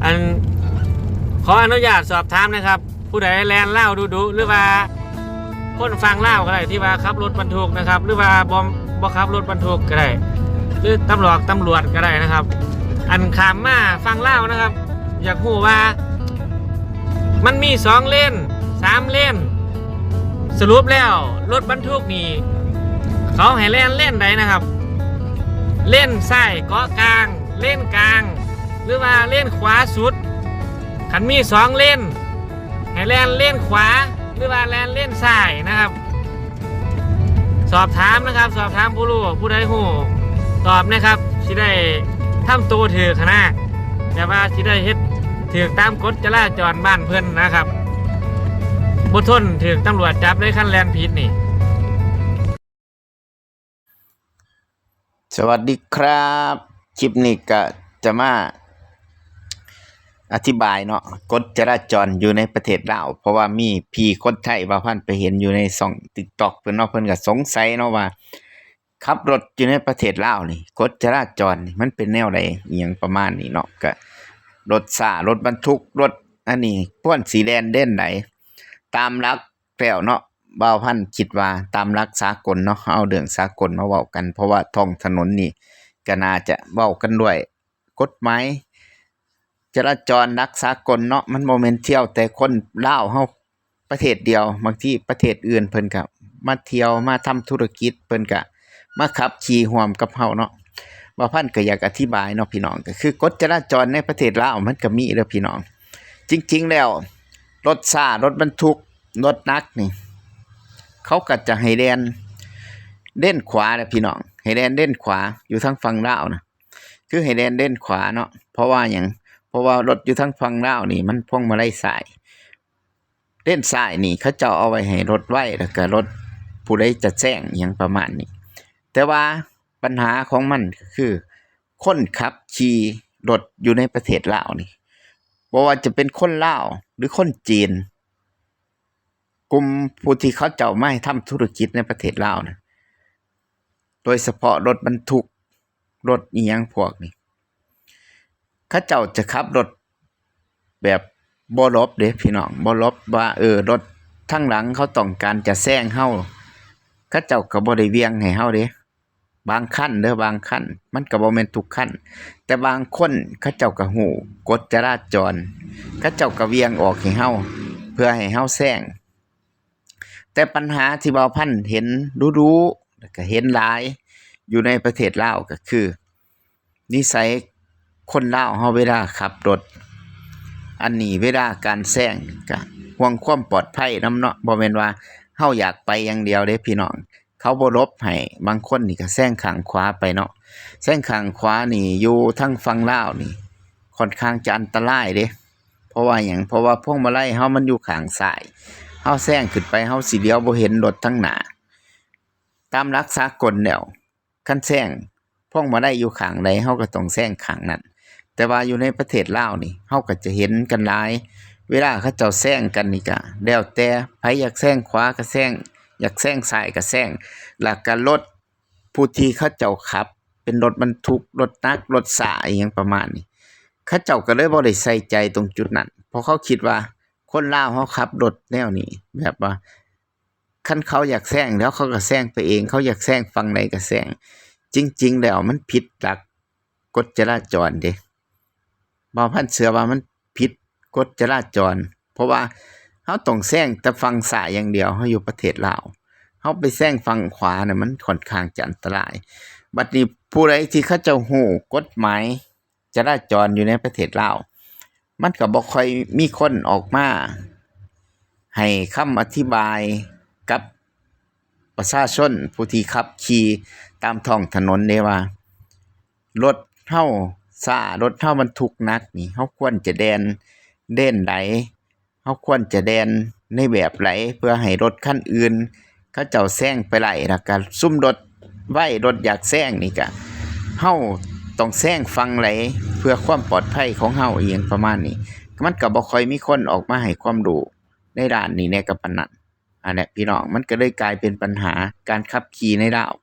ອັນ ຂໍອະນຸຍາດສອບຖາມນະຄັບ ຜູ້ໃດແລ່ນລາວດຸໆ ຫຼືວ່າຄົນຝັ່ງລາວກໍໄດ້ ທີ່ວ່າຂັບລົດບັນທຸກນະຄັບ ຫຼືວ່າບໍ່ ບໍ່ຂັບລົດບັນທຸກກໍໄດ້ ຫຼືຕຳຫຼອກຕຳຫຼວດກໍໄດ້ນະຄັບ ອັນຂ້າມມາຝັ່ງລາວນະຄັບ ຢາກຮູ້ວ່າມັນມີສອງເລນ ສາມເລນ ສະຫຼຸບແລ້ວລົດບັນທຸກນີ້ ເຂົາໃຫ້ແລ່ນເລນໃດນະຄັບ ເລນຊ້າຍເກາະກາງ ເລນກາງ ຫຼືວ່າເລນຂວາສຸດ? ຄັນມີສອງເລນ ໃຫ້ແລ່ນເລນຂວາ ຫຼືວ່າແລ່ນເລນຊ້າຍນະຄັບ ສອບຖາມນະຄັບ ສອບຖາມຜູ້ຮູ້ ຜູ້ໃດຮູ້ຕອບແດ່ຄັບ ຊິໄດ້ທຳໂຕຖືກຫັ້ນນະ ແບບວ່າຊິໄດ້ເຮັດຖືກຕາມກົດຈະລາຈອນບ້ານເພິ່ນນະຄັບ ບໍ່ທົນຖືກຕຳຫຼວດຈັບເລີຍ ຄັນແລ່ນຜິດນີ້. ສະຫວັດດີຄັບ ຄລິບນີ້ກະຈະມາອະທິບາຍເນາະ ກົດຈະລາຈອນຢູ່ໃນປະເທດລາວ ເພາະວ່າມີພີ່ຄົນໄທ ບ່າວພັນໄປເຫັນຢູ່ໃນຊ່ອງຕິກຕັອກເພິ່ນເນາະ ເພິ່ນກະສົງໄສເນາະວ່າ ຂັບລົດຢູ່ໃນປະເທດລາວນີ້ ກົດຈະລາຈອນນີ້ມັນເປັນແນວໃດ ອີ່ຫຍັງປະມານນີ້ເນາະ ກະລົດຊ້າ ລົດບັນທຸກ ລົດອັນນີ້ ຄວນຊິແລ່ນເລນໃດ ຕາມຫຼັກ ແລ້ວເນາະ ບ່າວພັນຄິດວ່າຕາມຫຼັກສາກົນເນາະ ເຮົາເອົາເລື່ອງສາກົນມາເວົ້າກັນ ເພາະວ່າທ້ອງຖະໜົນນີ້ກໍໜ້າຈະເວົ້າກັນດ້ວຍກົດໝາຍຈະລາຈອນຫຼັກສາກົນເນາະ ມັນບໍ່ແມ່ນທ່ຽວແຕ່ຄົນລາວເຮົາປະເທດດຽວ ບາງທີປະເທດອື່ນເພິ່ນກໍມາທ່ຽວ ມາທຳທຸລະກິດ ເພິ່ນກໍມາຂັບຂີ່ຮ່ວມກັບເຮົາເນາະ. ບ່າວພັນກໍຢາກອະທິບາຍເນາະພີ່ນ້ອງ ກໍຄືກົດຈະລາຈອນໃນປະເທດລາວມັນກໍມີເດີ້ພີ່ນ້ອງ ຈິງໆແລ້ວ ລົດຊ້າ ລົດບັນທຸກ ລົດໜັກນີ້ ເຂົາກໍຈະໃຫ້ແລ່ນເລນຂວາແຫຼະພີ່ນ້ອງ ໃຫ້ແລ່ນເລນຂວາຢູ່ທາງຝັ່ງລາວນະ ຄືໃຫ້ແລ່ນເລນຂວາເນາະ ເພາະວ່າຫຍັງ ເພາະວ່າລົດຢູ່ທາງຝັ່ງລາວນີ້ມັນພວງມາໄລຊ້າຍ ເລນຊ້າຍນີ້ເຂົາເຈົ້າເອົາໄວ້ໃຫ້ລົດໄວ ແລ້ວກໍລົດຜູ້ໃດຈະແຊງ ອີ່ຫຍັງປະມານນີ້ ແຕ່ວ່າປັນຫາຂອງມັນກໍຄື ຄົນຂັບຂີ່ລົດຢູ່ໃນປະເທດລາວນີ້ ບໍ່ວ່າຈະເປັນຄົນລາວ ຫຼືຄົນຈີນ ກຸ່ມຜູ້ທີ່ເຂົາເຈົ້າມາໃຫ້ທຳທຸລະກິດໃນປະເທດລາວນະ ໂດຍສະເພາະລົດບັນທຸກ ລົດອີ່ຫຍັງພວກນີ້ ເຂົາເຈົ້າຈະຂັບລົດແບບບໍ່ຫຼົບເດ້ພີ່ນ້ອງ ບໍ່ຫຼົບວ່າ ເອີ ລົດທາງຫຼັງເຂົາຕ້ອງການຈະແຊງເຮົາ ເຂົາເຈົ້າກໍບໍ່ໄດ້ຫວ່ຽງໃຫ້ເຮົາເດ້. ບາງຄັນເດີ້ ບາງຄັນ ມັນກໍບໍ່ແມ່ນທຸກຄັນ ແຕ່ບາງຄົນເຂົາເຈົ້າກໍຮູ້ກົດຈະລາຈອນ ເຂົາເຈົ້າກໍຫວ່ຽງອອກໃຫ້ເຮົາ ເພື່ອໃຫ້ເຮົາແຊງ. ແຕ່ປັນຫາທີ່ບ່າວພັນເຫັນດຸໆ ແລ້ວກໍເຫັນຫຼາຍຢູ່ໃນປະເທດລາວ ກໍຄືນິໄສຄົນລາວເຮົາເວລາຂັບລົດ ອັນນີ້ເວລາການແຊງກໍຫ່ວງຄວາມປອດໄພນຳເນາະ ບໍ່ແມ່ນວ່າເຮົາຢາກໄປຢ່າງດຽວເດ້ພີ່ນ້ອງ ເຂົາບໍ່ຫຼົບໃຫ້ ບາງຄົນນີ້ກໍແຊງຂ້າງຂວາໄປເນາະ ແຊງຂ້າງຂວານີ້ຢູ່ທາງຝັ່ງລາວນີ້ຄ່ອນຂ້າງຈະອັນຕະລາຍເດ້. ເພາະວ່າຫຍັງ ເພາະວ່າພວງມາໄລເຮົາມັນຢູ່ຂ້າງຊ້າຍ ເຮົາແຊງຂຶ້ນໄປ ເຮົາຊິຫຼຽວບໍ່ເຫັນລົດທາງໜ້າ ຕາມຫຼັກສາກົນແລ້ວ ຄັນແຊງພວງມາໄລຢູ່ຂ້າງໃດ ເຮົາກໍຕ້ອງແຊງຂ້າງນັ້ນ ແຕ່ວ່າຢູ່ໃນປະເທດລາວນີ້ ເຮົາກໍຈະເຫັນກັນຫຼາຍ ເວລາເຂົາເຈົ້າແຊງກັນນີ້ກໍແລ້ວແຕ່ ໃຜຢາກແຊງຂວາກໍແຊງ ຢາກແຊງຊ້າຍກໍແຊງ ແລ້ວກໍລົດຜູ້ທີ່ເຂົາເຈົ້າຂັບເປັນລົດບັນທຸກ ລົດໜັກ ລົດຊ້າ ອີ່ຫຍັງປະມານນີ້ ເຂົາເຈົ້າກໍເລີຍບໍ່ໄດ້ໃສ່ໃຈຕົງຈຸດນັ້ນ ເພາະເຂົາຄິດວ່າຄົນລາວເຮົາຂັບລົດແນວນີ້ ແບບວ່າ ຄັນເຂົາຢາກແຊງແລ້ວເຂົາກໍແຊງໄປເອງ ເຂົາຢາກແຊງຝັ່ງໃດກໍແຊງ ຈິງໆແລ້ວມັນຜິດຫຼັກກົດຈະລາຈອນເດ້ ບ່າວພັນເຊື່ອວ່າມັນຜິດກົດຈະລາຈອນ ເພາະວ່າເຮົາຕ້ອງແຊງແຕ່ຝັ່ງຊ້າຍຢ່າງດຽວ ເຮົາຢູ່ປະເທດລາວ ເຮົາໄປແຊງຝັ່ງຂວານະ ມັນຂ້ອນຂ້າງຈະອັນຕະລາຍ ບັດນີ້ຜູ້ໃດທີ່ເຂົາເຈົ້າຮູ້ກົດໝາຍ ຈະລາຈອນຢູ່ໃນປະເທດລາວ ມັນກໍບໍ່ຄ່ອຍມີຄົນອອກມາໃຫ້ຄຳອະທິບາຍກັບປະຊາຊົນຜູ້ທີ່ຂັບຂີ່ຕາມທ້ອງຖະໜົນເດ້ວ່າ ລົດເຮົາຊ້າ ລົດເຮົາບັນທຸກໜັກນີ້ ເຮົາຄວນຈະແລ່ນເລນໃດ? ເຮົາຄວນຈະແລ່ນໃນແບບໃດ ເພື່ອໃຫ້ລົດຄັນອື່ນເຂົາເຈົ້າແຊງໄປໄດ້ ແລ້ວກະຊຸມລົດໄວ ລົດຢາກແຊງນີ້ກະ ເຮົາຕ້ອງແຊງຝັ່ງໃດ ເພື່ອຄວາມປອດໄພຂອງເຮົາ ອີ່ຫຍັງປະມານນີ້ ມັນກະບໍ່ຄ່ອຍມີຄົນອອກມາໃຫ້ຄວາມຮູ້ໃນດ້ານນີ້ແດ່ກະປານນັ້ນ. ອັນແຫຼະພີ່ນ້ອງ ມັນກະເລີຍກາຍເປັນບັນຫາການຂັບຂີ່ໃນລາວ.